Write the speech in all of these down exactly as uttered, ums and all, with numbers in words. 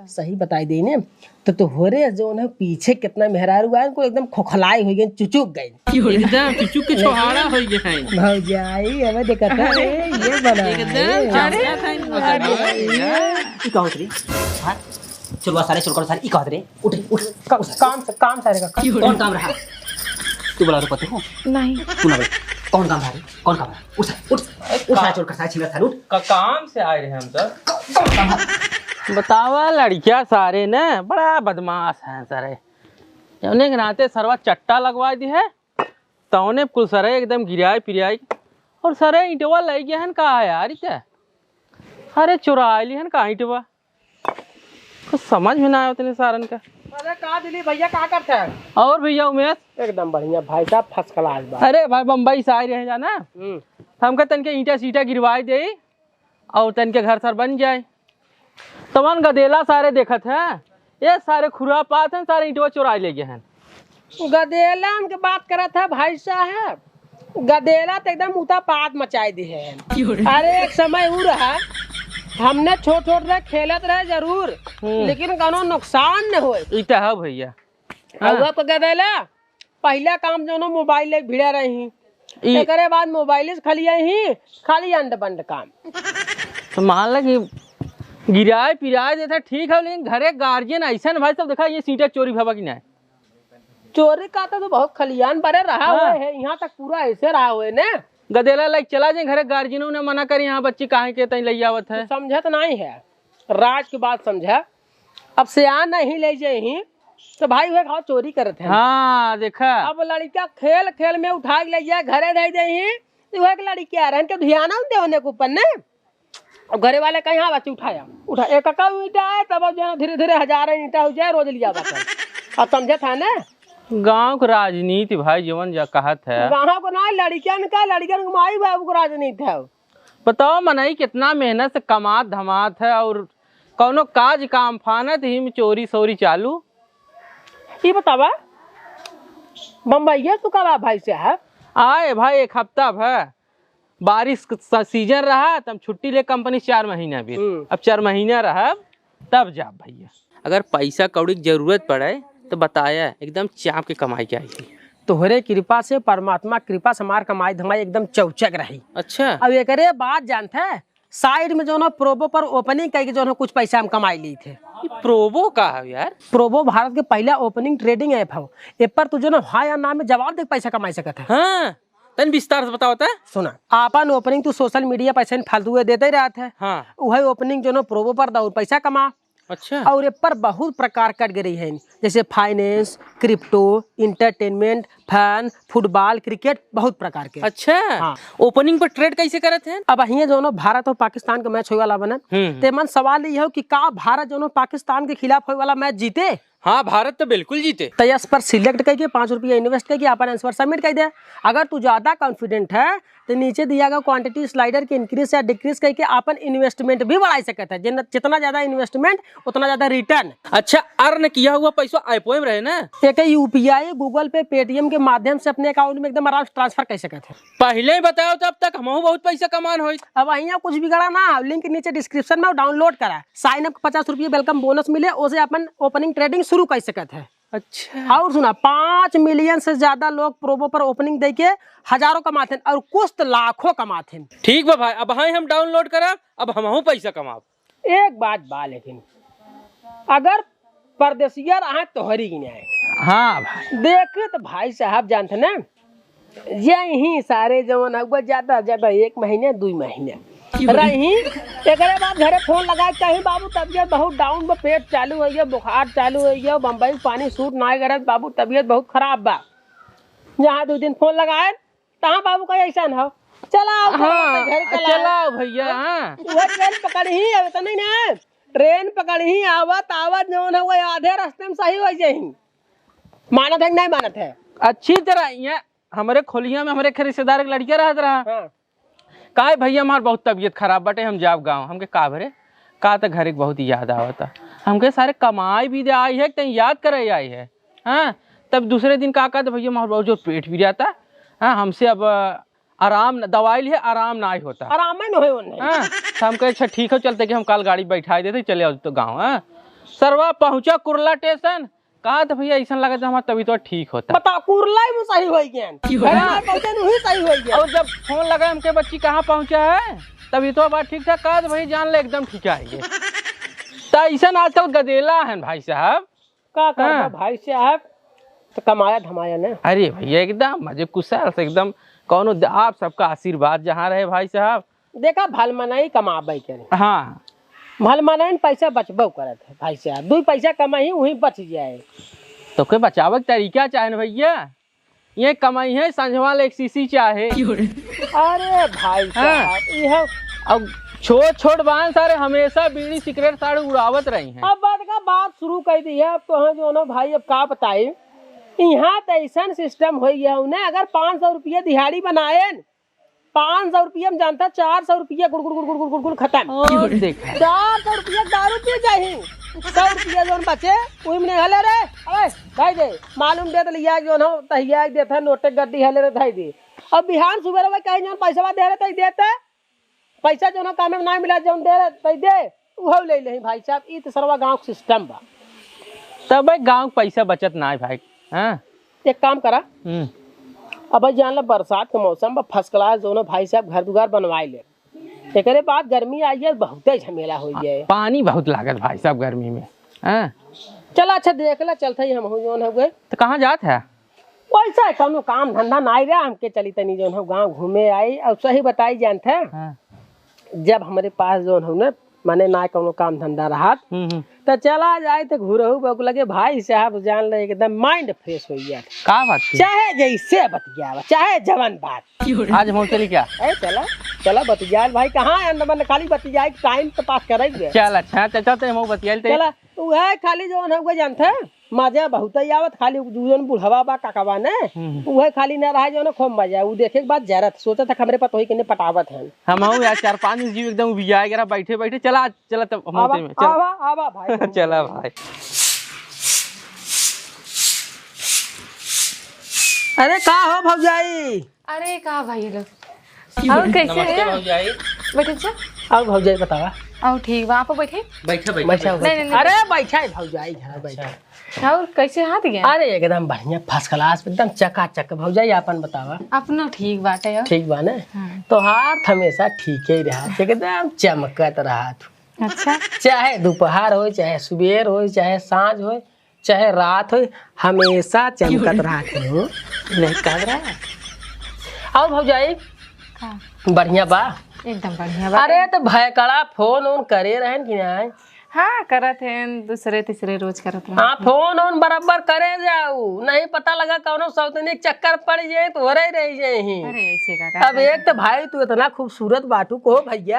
सही बताई देई ने, तो तोहरे जौन है पीछे कितना मेहरारू आए, कुल एकदम खोखलाए होइ गए, चुचुक गए। एकदम चुचुक के छोहाड़ा होइ गए हैं। भौजाई, हमें देखत है, ये बना एकदम है। चमकत है, अरे, अरे, अरे। ई का होत रे? हाँ? चुलवा सारे, चुलकड़ सारे, ई का होत रे? उठ, उठ, का-, काम से, काम सारे का, काम। कौन काम रहा? तू बोला रुपा तू हो? नहीं। तू ना बोल। कौन काम रहा रे? कौन काम रहा? उठ, उठ, अरे उठ, का-, सारे चुलकड़ सारे, छिलकड़ सारे, उठ। का-, काम से आए रहे हम तो। कौन काम रहा? बतावा, लड़किया सारे न बड़ा बदमाश हैं सारे। जौने के नाते सरवा चट्टा लगवा दी है, तौने कुल सरे एकदम गिराई पिराई। और सरे ईंटवा लइ गया हन का यार, ई क्या? अरे चुराइ ली हन का ईंटवा? कुछ समझ में ना आवे उतने सारन का। अरे का दिली भैया, का करत है? और भैया उमेश? एकदम बढ़िया भाई साहब, first class बा। अरे भाई बम्बई से आए रहे जाना, हम्म। हमके तनके ईंटा सीटा गिरवाए दे और तनके घर सर बन जाए। तवन गदेला सारे देखत है, ये सारे खुरापात हैं, सारे ईंटवा चुराए ले गए हैं। गदेलन के बात करत है भाई साहब, गदेला तो एकदम उतापात मचाए दिहे हैं। क्यों रे? अरे एक समय ऊ रहा, हमने छोट छोट रहे, खेलत रहे जरूर, हम्म। लेकिन कौनो नुकसान न होए। ई तो है भैया। हाँ। और अब गदेला पहिला काम जौनो मोबाइल लेके भिड़ा रही, ई एकरे बाद मोबाइल से खाली यही, खाली अंड बंड काम। तो मान ला कि गिराए पिराए देता ठीक है, लेकिन घरे गार्जियन ऐसा न भाई सब देखा, ये सीटा चोरी भवा कि नहीं? चोरी का तो, तो बहुत खलियान बरे रहा हाँ। हुए है, यहाँ तक पूरा ऐसे रहा हुए ने। गदेला लाइक चला जाए घरे, गार्जियनों ने मना करी, यहाँ बच्ची काहे के तई लइ आवत है। तो समझत नहीं है, राज की बात समझा। अब सियान नहीं ले जाही, तो भाई वह खाओ चोरी करत है। हाँ, देखा। अब लड़का खेल खेल में उठा के ले जाए, घरे दे देही, तो वह एक लड़किया रहन के ध्यान न देवने के ऊपर ने। अब घरे वाले कहीं, "हाँ बच्ची, उठाया, उठा, एक का ईंटा है," तब अब जो है धीरे धीरे हजारों ईंटा हो जाए, रोज लिया बात है। अब समझे था ना? गाँव के राजनीति भाई, जवन जा कहत है। गाँव को ना, लड़कियन का, लड़कियन के माई बाबू को राजनीति है। बताओ, मनई कितना मेहनत से कमात धमात है और कौनो काज काम फानत ही में चोरी सोरी चालू। ई बतावा, बम्बईया तू कब आ भाई से है? आए भाई, एक हफ्ता भर बारिश क स-, सीजन रहा, त हम छुट्टी ले कंपनी चार महीना बीत। हम्म। अब चार महीना रहब, तब जाब भैया। अगर पैसा कौड़ी के जरूरत पड़े, तो बताया, एकदम चाप के कमाई के आई। तोहरे कृपा से, परमात्मा कृपा से हमार कमाई धमाई एकदम चौचक रही। अच्छा। अब एकरे बाद जानत है, side में जौन है Provo पर opening कइके जौन है कुछ पैसा हम कमाई ली थे। ई Provo का है यार? Provo भारत के पहला opening trading app हौ। ए पर तू जौन है हाँ या ना में जवाब दे के पैसा कमाई सकत है। हाँ, तन विस्तार से बताओ त। सुना, आपन opening तू social media पैसा फालतू के देते ही रहत है। हाँ। उहे opening जौन है Provo पर दौर पैसा कमा। अच्छा। और ए पर बहुत प्रकार category है, जैसे finance, crypto, entertainment, fun, football, cricket, बहुत प्रकार के। अच्छा। हाँ। Opening पर trade कैसे करत हैं? अब हियाँ जौनो भारत और पाकिस्तान के match होए वाला बने, हम्म। ते मन सवाल ये हो कि का भारत जौनो पाकिस्तान के खिलाफ होए वाला match जीते? हाँ, भारत तो बिल्कुल जीते। तो यस पर select करके पाँच रुपया invest करके अपन answer submit कर दे। अगर तू ज्यादा confident है, तो नीचे दिया गया quantity slider के increase या decrease करके अपन investment भी बढ़ाई सकत है। जिन-, जितना ज्यादा investment, उतना ज्यादा return। अच्छा, earn किया हुआ पैसा app में रहे ना? एक UPI, Google Pay, Paytm के माध्यम से अपने account में एकदम आराम से transfer कर सकत है। पहले ही बताओ, तब तक हमहू बहुत पैसा कमान होई। अब हियाँ कुछ बिगड़ा ना, link नीचे description में download करा, sign up पचास रुपये welcome bonus मिले, ओसे अपन opening trading शुरू कर सकत है। अच्छा। और सुना, पाँच million से ज्यादा लोग Provo पर opening दे के हजारों कमात हैं और कुछ तो लाखों कमात हैं। ठीक बा भाई, अब हाँ हम download करब, अब हमहू पैसा कमाब। एक बात बा लेकिन, अगर परदेसिया रहा तोहरी की नहीं। हाँ भाई। देख तो भाई साहब जानत ना, यही सारे जवन हुआ ज्यादा से ज्यादा एक महीने, दुई महीने क्यों रे? रही। एकरे बाद घरे फोन लगा के कहीं, "बाबू, तबियत बहुत down बा, पेट चालू होइ गया, बुखार चालू होइ गया, बम्बई पानी suit ना करत, बाबू, तबियत बहुत खराब बा।" जहाँ दुई दिन फोन लगाए, तहाँ बाबू कहीं ऐसा न हो, "चला आओ, चला हाँ, आओ, घर चला चला आओ।" आओ भैया, हाँ। हाँ। वह train पकड़ी, अब इतना ही ना, train पकड़ी, आवत, आवत जवन है, वो आधे रास्ते में सही हो जाही। मानत है कि नहीं मानत है? अच्छी तरह यहाँ हमरे खोलिया में हमरे एक रिश्तेदार के लड़का रहत रहा। हाँ। "का है भैया, हमार बहुत तबीयत खराब बाटे, हम जाब गाँव।" हमके, "का भरे?" "का तो घरे के बहुत याद आवता।" हमके, "सारे कमाई भी दे आई है, कि तैं याद करे आई है?" हाँ, तब दूसरे दिन का कहते, "भैया, हमार बहुत जोर पेट भी रहता, हाँ, हमसे अब, अ, आराम न, दवाई लिए आराम ना होता।" आराम ही न होए उन्हें। हाँ, तो हम कहे, "अच्छा ठीक है, चलते कि हम काल गाड़ी बैठा देते, चले आओ तो गाँव।" हाँ, सरवा पहुँचा कुर्ला टेसन, कहा तो भैया, अइसन लगत है हमार तबीयत ठीक होता। बताओ, कुर्ला ही मुँह सही होइ गया। क्यों? हाँ, पहुँचे नहीं सही होइ गया। और जब फोन लगा हमके, "बच्ची कहाँ पहुँचा है, तबीयत बा ठीक ठाक?" कहा तो भैया, "जान ले, एकदम ठीक है ये।" तो अइसन आजकल गदेला है भाई साहब। का करबा हाँ। भाई साहब, तो कमाया धमाया ने। अरे भैया, एकदम मजे कुशल से, एकदम कौनो द-, आप सबका आशीर्वाद जहाँ रहे भाई साहब। देखा, भलमनई कमाबे करे। हाँ। भलमनई पैसा बचबो करत है भाई साहब, दुई पैसा कमाई वहीं बच जाए। तो के बचावे के तरीका चाहे न भैया, ये कमाई है संझवा ले एक शीशी चाहे। अरे भाई हाँ। साहब, यह अब छोट छोट बान सारे हमेशा बीड़ी सिगरेट सारे उड़ावत रही हैं। अब बात का बात शुरू कर दी है, अब तो है जो ना भाई, अब का बताई, यहाँ तो ऐसा सिस्टम हो गया, उन्हें अगर पाँच सौ रुपये दिहाड़ी बनाए न, पाँच सौ रुपया में जानता, चार सौ रुपया गुड़ गुड़ गुड़ गुड़ गुड़ गुड़ गुड़ खत्म। और देखा। चार सौ रुपया दारू पी जाही, सौ रुपया जौन बचे, वही में हले रे, अबे, धई दे, मालूम दे तो लिया जौन हो, तहिया देत है, नोटे गड्डी हले रे, धई दे। अब बिहान सुबह रे, कहीं जौन पैसा दे रहे, तई देते, पैसा जौन हो, काम में ना मिला, जौन दे रहे, तई दे, उहो ले लेही भाई साहब, ई तो सरवा गाँव के सिस्टम बा। तब भाई गाँव के पैसा बचत ना है भाई, हाँ? एक काम करा, हम्म। अब जान ला, बरसात के मौसम बा, फर्स्ट क्लास दोनों भाई साहब घर दुआर बनवाए ले। एकरे बाद गर्मी आई है, बहुते झमेला हो जाए। पानी बहुत लागत भाई साहब गर्मी में, हाँ? चला, अच्छा, देख ला, चलते ही हम हो जौन हो गए। तो कहाँ जात है? वैसा है, कौनो काम धंधा नाई रहा, हमके चली तनी जौन हो गाँव घूमे आई। और सही बताई जानत है, हाँ। जब हमरे पास जौन हो ना, माने ना कौनो काम धंधा रहत, हम्म, हम्म। तो चला जाए तो घुरहू बहू लगे, भाई साहब जान ले एकदम mind fresh हो गया। का बात की? चाहे जैसे बतियावा, चाहे जवन बात। आज हम चली क्या? ए, चला, चला बतियाल भाई, कहाँ है अंदर मन खाली बतियाए, time तो पास करे हुए। चल अच्छा, चल, चलते हम बतियाल ते। चला, तो वह खाली जौन है वो जानत है, मजा बहुत ही आवत, खाली उ जौन बुढ़वा बा, काका बा ने, हम्म। उहे खाली ना रहा, जौन खूब मजा। उ देखे के बाद जरत, सोचत है, हमरे पतोही के ने पटावत हन। हमहू यार, चार पाँच जीव एकदम उबिया गया बैठे बैठे। चला, चला तब हम आवा, होते में, चल। आवा, आवा भाई। चला भाई। अरे का हो भौजाई? अरे का भाई लोग, और कैसे नमस्ते हैं? भौजाई। बैठे जा। और भौजाई बतावा। और ठीक बा, आप बैठे। बैठे, बैठे, बैठा बैठे। नहीं, नहीं, नहीं। अरे बैठा है भौजाई, घर बैठा। अच्छा। और कैसे हाथ गया? अरे एकदम बढ़िया, first class, एकदम चकाचक। भौजाई आपन बतावा। अपनो ठीक बाटे हो। ठीक बा ने? हाँ। तोहार त हमेशा ठीक ही रहा, एकदम चमकत रहा तू। अच्छा। चाहे दोपहर हो, चाहे सुबेर हो, चाहे सांझ हो, चाहे रात हो, हमेशा चमकत रहत हो। नहीं कह रहा। और भौजाई, का? बढ़िया बा? एकदम बढ़िया बा। अरे, तो भयकड़ा फोन ओन करे रहन कि नहीं? हाँ, करत हैं, दूसरे तीसरे रोज करत रहन। हाँ, फोन ओन बराबर करे जाऊ, नहीं पता लगा कौनो सौतनी के चक्कर पड़ जाए तो हो रही रह जाए ही। अरे, ऐसे का, का अब करत एक तो भाई तू इतना खूबसूरत बाटू को भैया,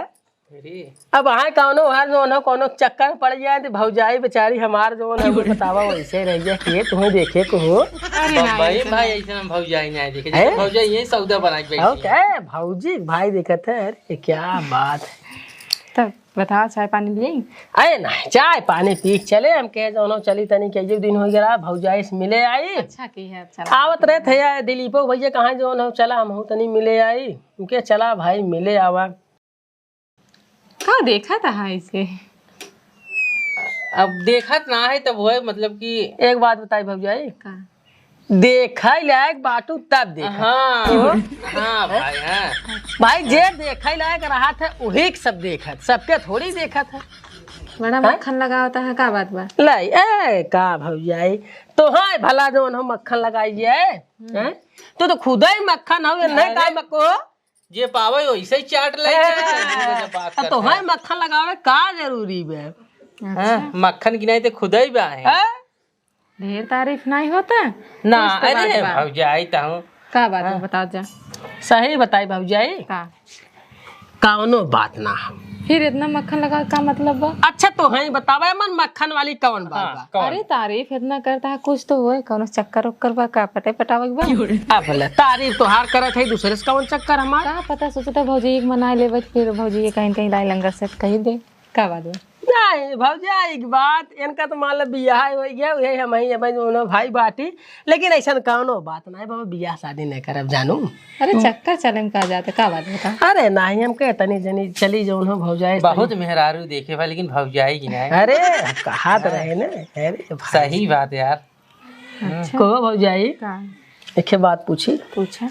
अरे। अब हाँ कौनो हर जौन हो, कौनो चक्कर में पड़ जाए तो भौजाई बेचारी हमार जौन है, वो बतावा वैसे रह जाए कि तुम्हें देखे को हो। अरे ना, बम्बई ऐसे भाई ना। ऐसे हम भौजाई ना देखे, हैं? जैसे भौजाई यही सौदा बना के बैठी है। ओके, भौजी भाई देखत है, अरे क्या बात है। तब बताओ, चाय पानी लिए? अरे ना, चाय पानी पी के चले, हम कहे जौन हो चली तनी के एक दिन हो गया, भौजाई से मिले आई। अच्छा की है, अच्छा। आवत रहे थे यार, दिलीपो भैया कहाँ जौन हो, चला हम हो तनी मिले आई, उनके चला भाई मिले आवा। का देखत है इसे? अब देखत ना है तब वह मतलब कि एक बात बताई भौजाई, का? देखे लायक बाटू तब देखत। हाँ, तो? हाँ भाई, हाँ। भाई जे देखे लायक रहत है वही के सब देखत, सबके थोड़ी देखत है। बड़ा हाँ? मक्खन लगावता है, का बात बा? लाई, ए, का भौजाई, तो हाँ भला जौन हो मक्खन लगाई है, हम्म। हैं? तू तो खुदे ही मक्खन हो, ये नहीं अरे। का मक्को? जे पावे वैसे ही चाट ले। हाँ। तो है मक्खन लगावे का जरूरी बे? अच्छा। हाँ, मक्खन की नहीं तो खुदाई बा है। हाँ? ढेर तारीफ नहीं होता। ना, कुछ तो अरे बात बा। भौजाई तो हूँ। का बात है, हाँ। बताओ जा। सही बताई भौजाई। का? कौनो बात ना हो। फिर इतना मक्खन लगा का मतलब बा? अच्छा तो है बतावे मन मक्खन वाली कौन बात हाँ, बा? कौन? अरे तारीफ इतना करता है, कुछ तो होए, कौनो चक्कर उक्कर बा का, पटे पटावे के बा? अब ले, तारीफ तोहार करत है, दूसरे से कौन चक्कर हमार? का पता, सोचता भौजी एक मनाए लेबे, फिर भौजी ये कहीं न कहीं लाई लंगर से कही दे, का बात बा? नहीं भौजाई, एक बात, इनका तो मान लो बियाह हो गया, उहे हम ही, हम ही दोनों भाई बाटी, लेकिन ऐसा कौनो बात नहीं बाबा, बियाह शादी नहीं करब जानू। अरे चक्कर चले में का जाते, का बात बता? अरे नहीं, हम कहे तनी जनी चली जौन हो भौजाई बहुत तनी। मेहरारू देखे बा, लेकिन भौजाई की नहीं। अरे कहा तो हाँ। रहे ना। अरे भाई। सही बात यार। अच्छा। कहो भौजाई, का? एक बात पूछी। पूछा।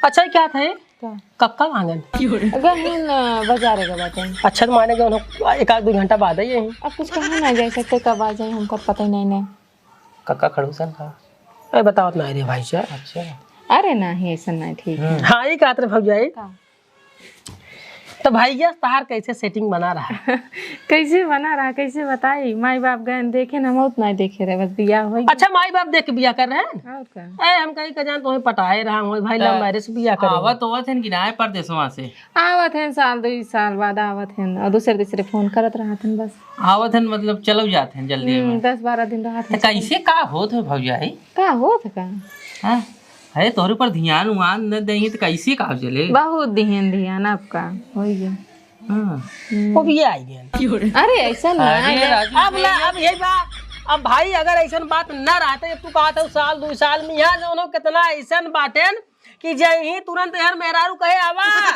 अच्छा, क्या था ये? का? कक्का मांगन? गहिन, अ, बाजारे के बाटे। अच्छा, तो माने जौन हो, एक आध दो घंटा बाद आई यहीं। अब कुछ कहा ना जा सकते, कब आ जाए, हमका पता ही नहीं, नहीं। कक्का खड़ूसन का? ए, बतावत ना रे भाई साहब। अच्छा। अरे नहीं, ऐसा नहीं ठीक है। हम्म। हाँ, ये कहत रहे भौजाई। का? तो भैया, तहार कैसे setting बना रहा? कैसे बना रहा, कैसे बताई? माई बाप गए देखे ना, हम उतना ही देखे रहे, बस बियाह हो गया। अच्छा, माई बाप देख के बियाह कर रहे हैं? और का? ए, हम कहीं का जान तुम्हें पटाए रहा हूँ भाई, love तो marriage से बियाह करेंगे। आवत होवत हैं कि ना आए परदेसवा से? आवत हैं, साल दो साल बाद आवत हैं, और दूसरे तीसरे फोन करत रहत हैं बस। आवत हैं मतलब चलो जात हैं जल्दी हम्म, में। दस बारह दिन रहत तो हैं। कैसे का होत है भौजाई? का होत है का? हाँ? अरे तोहरे ऊपर ध्यान उआन न देही तो कैसे का चले? बहुत दिहन ध्यान आपका, होई गया। हाँ। हम्म। वो भी आई गया। अरे ऐसा ना अरे है। राजू अब ला, भैया। अब यही बात, अब भाई अगर ऐसा बात ना रहते, तू कहत हो साल दो साल में, यहाँ जौन हो कितना ऐसा बाटेन कि जय ही तुरंत यार मेहरारू कहे आवा,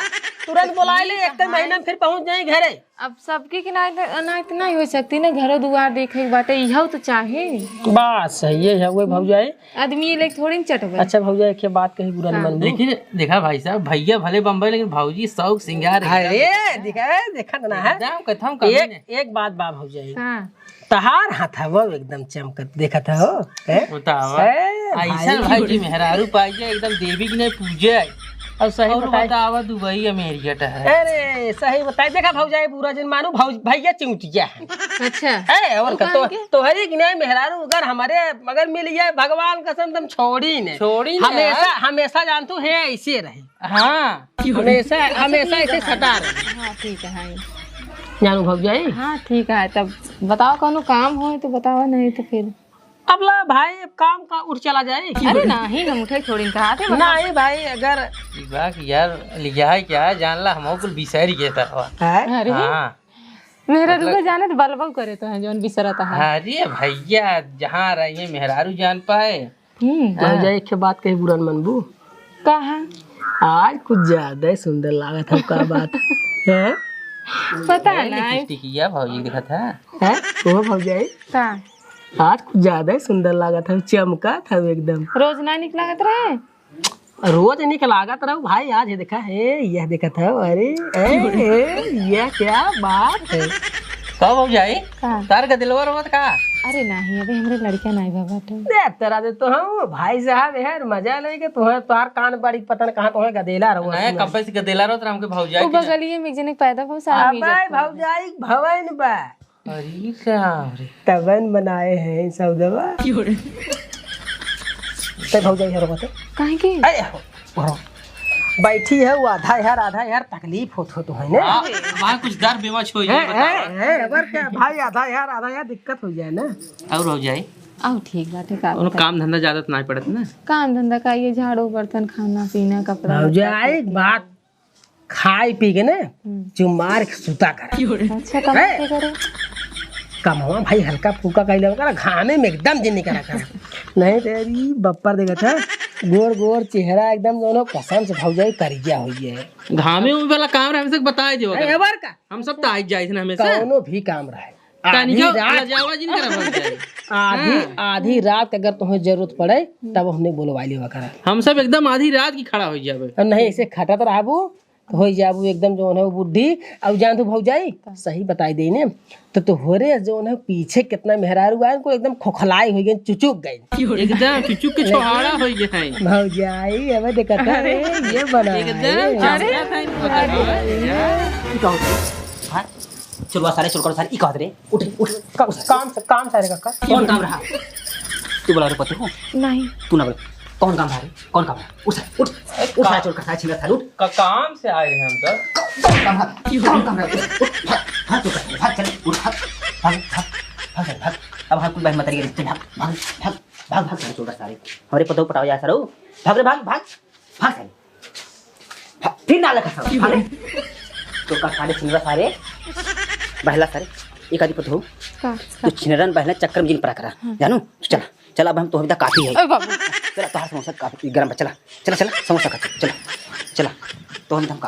तुरंत बोलाए ले, एक महीना में फिर पहुँच जाए घरे। अब सबके के ना, ना इतना ही हो सकती ना, घरो दुआर देखे के बाटे, इहौ तो चाहे। बात सही है, है वो भौजाई। आदमी ये लेके थोड़ी न चटबे। अच्छा भौजाई, एक बात कही, बुरा न हाँ। मानबू। लेकिन देखा भाई साहब, भैया भले बम्बई, लेकिन भौजी शौक सिंगार एकदम अरे, देखा, देखा तो ना है। एकदम कथम कमी एक, ने। एक बात बा भौजाई। हाँ। तहार हाथवा एकदम चमकत, देखत हो, हैं? बतावा। हैं, ऐसन भाई। भाई की मेहरारू पाई जाए, एकदम देवी की नहीं पूजे। अब सही और बताए। बतावा, दुबई अमेरिका है। अरे, सही बताए। देखा भौजाई, बुरा जिन मानू, भौज-, भैया चिंटिया है। अच्छा। ए, और वो का तो, काहे के? तोहरी की नहीं मेहरारू अगर हमारे, अगर मिल जाए, भगवान कसम, तुम छोड़ी नहीं। छोड़ी नहीं हमेशा, यार। हमेशा जानतू है, ऐसे रहे। हाँ। हमेशा, अच्छा, हमेशा ठीक ऐसे है। सटा रहे। हाँ, ठीक है, हाँ। जानू भौजाई? हाँ, ठीक है, तब बताओ, कौनो काम हो तो बताओ, नहीं तो फिर। अब ला भाई, अब काम का उठ चला जाए। अरे नहीं, हम उठे छोड़ी कहा थे, मतलब। नहीं भाई, अगर ई बा कि यार, लिया है क्या, जान ला, हम कुल बिसर गए था। हैं? अरे। हाँ। मेहरारू मतलब का जाने तो बलबो करे तो है, जौन बिसरत है। अरे भैया, जहाँ रहिए, मेहरारू जान पाए। हम्म। हाँ। भौजाई, एक ठे बात कही, बुरा न मनबू। कहा? आज कुछ ज्यादा ही सुंदर लागत है, का बात है? पता है ना। लिपस्टिकिया भौजी दिखत है। हैं? वो भौजाई? का? आज कुछ ज्यादा ही सुंदर लागत है, चमकत है एकदम। रोज ना निक लागत रहे? रोज निक लागत रहो भाई, आज ये देखा है, यह देखत है, अरे, ए, ए, यह क्या बात है? का भौजाई? का? तार गदेलवा रोवत का? अरे नहीं, अबे हमरे लड़का नहीं बा बाटे। दे तेरा दे तो हम भाई साहब यार मजा लेके तुम्हें तार कान बड़ी पता न कहाँ तुम्हें गदेला रहो नहीं, कब्बे से गदेला रहो तो हमके भौजाई वो की ना- बगलिए में एक जने पैदा भा, सारा अबे भौजाई भवन बा। अरे राम रे। तबन बनाए हैं सौदवा। क्यों रे? ते भौजाई हरो बते। काहे के? अरे हो, हरो। बैठी है वो आधा यार, आधा यार तकलीफ होत हो तो है ना? हाँ, वहाँ कुछ दर बेमच हो ये हैं, बतावा। हैं, हैं, अबर क्या भाई, आधा यार, आधा यार दिक्कत हो जाए ना। और भौजाई? आओ ठीक बाटे, का उन्हें बताई? काम धंधा ज्यादा तो नहीं पड़त ना? काम धंधा का ये झाड़ू, बर्तन, खाना, पीना, कपड़ा, लत्ता, भौजाई, एक बात खाए पी के ना, हम्म। जो मार के सुता करा। अच्छा, कमाई हैं? के करे? कमवा भाई हल्का फुल्का कइले करा, घामे में एकदम जिन नहीं करा करा। नहीं तेरी बप्पर देखत है, गोर गोर चेहरा एकदम दोनों कसम से भौजाई करिया होइए। घामे में वाला काम रहे, हमसे बताए देवा ए, करा। एबर का? हम सब तो आई जाए थे ना हमेशा। कौनो भी काम रहे। आधी तनिका रात लजावा जिन करा भौजाई। आधी, हाँ। आधी रात के अगर तुम्हें जरूरत पड़े, तब हमने बोलवा लेवा करा। हम सब एकदम आधी रात की खड़ा हो जावे। और नहीं ऐसे खटत रहबू, तो हो जाबू एकदम जौन है वो बुढ़ी। अब जान तू भौजाई, सही बताई दे ने, तो तोहरे जौन है पीछे कितना मेहरारू आए, को एकदम खोखलाई हो गए, चुचुक गए। एकदम चुचुक के छोहाड़ा हो गए हैं। भौजाई, अब देखा था, अरे, ये बना एकदम है। चमका था इनका। अरे। ई का होत रे? हाँ? चोरवा सारे, चोर करो सारे, ई का होत रे? उठ, उठ, का-, उठ। काम, काम सारे का, का? कौन काम रहा? तू बोला रे पति हो? नहीं। तू ना बोल। कौन काम रहा रे? कौन काम रहा? उठ सारे, उठ। उठ सारे, चोर का सारे, छिंगरा सारे, उठ। का-, काम से आए रहे हम सब। कौन काम रहा? कौन काम रहा? उठ, भाग, भाग, चोर का सारे, भाग, चल, उठ, भाग, भाग, भाग, भाग, भाग। अब हाँ, कुल बहन मत रही, भाग, भाग, भाग, भाग, भाग, सारे चोर का सारे। हमरे पतोह पटावा जाए सारे, भाग रे, भाग, भाग, भाग सारे। फिर ना लगा सारे, अरे। तो का सारे सुन रहा सारे। बहला सारे, एक आदि पतो हो, का? तू छिनरन बहला चक्कर में जिन परा करा, हाँ। जानू? तू चला, चला, अब हम तो अभी तक काफी है। ए बाबू। चला, तोहार समोसा काफी गरम बा, चला, चला, चला, समोसा खा, चला, चला, तो हम, हम काफी